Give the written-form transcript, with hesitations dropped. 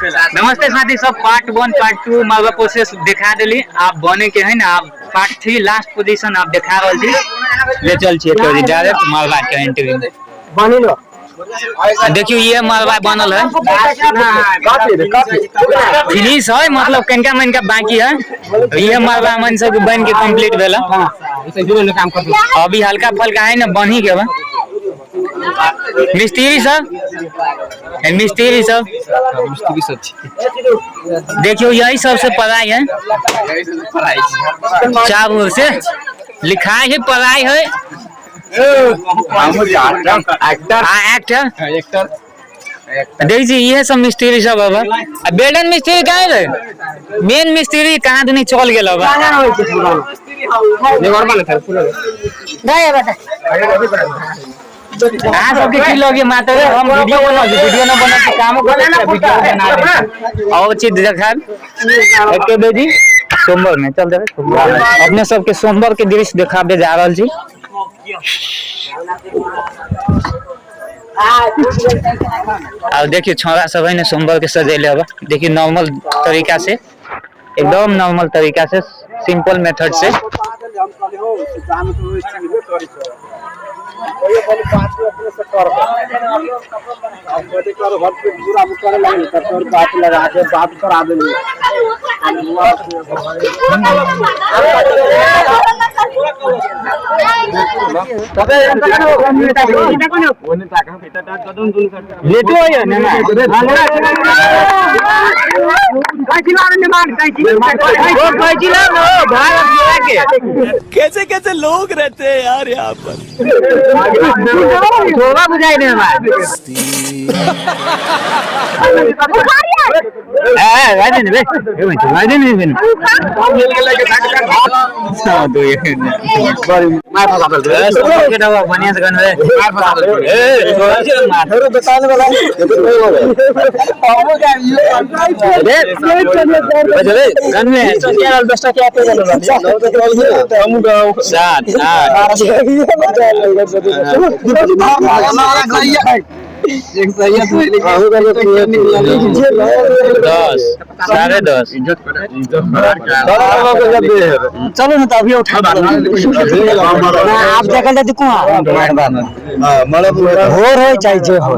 नमस्ते साथी सब, part 1 part 2 मलबा प्रोसेस देखा देली। आप बने के है ना, आप पार्ट 3 लास्ट पोजीशन आप देखा रहल छी। ले चल छी एक डायरेक्ट मलबा के एंट्री में। बनिलो। देखियो ये मलबा बनल है, फिनिश है, मतलब कनिका मनिका बाकी है। ये मलबा मन सब बन के कंप्लीट भेल। अभी हल्का फल्का है ना, बन ही के बा। मिस्त्री सब, मिस्त्री सब देखियो यही सबसे पढ़ाई है, चाबुर से लिखाई है, पढ़ाई है। हाँ, एक्टर देखी ये सब मिस्त्री सब अब बेडन मिस्त्री कहाँ रे, मेन मिस्त्री कहाँ दुनी चल गेल अब। अहाँ सबके की लगे मात्र हम वीडियो बना, वीडियो न बना के कामो करे, वीडियो बना रहे और चीज देखाब एक बेजी सोमवार में चल देबे। अपने सबके सोमवार के दृश्य देखाबे जा रहल छी। और देखियो छोरा सब है ना सोमवार के सजेले अब। देखियो नॉर्मल तरीका से, एकदम नॉर्मल तरीका से, सिंपल मेथड से। लेटो है ना, कैसे कैसे लोग रहते हैं यार यहाँ पर। थोड़ा बुझाई दे हमारे। ए राजन बे, ए राजन बे, हाँ तो ये बढ़िया से गन रे। ए 7 8 10 10:30। चलो ना, तो अभी उठा आप जगह देखो, भोर हो चाहे जे हो।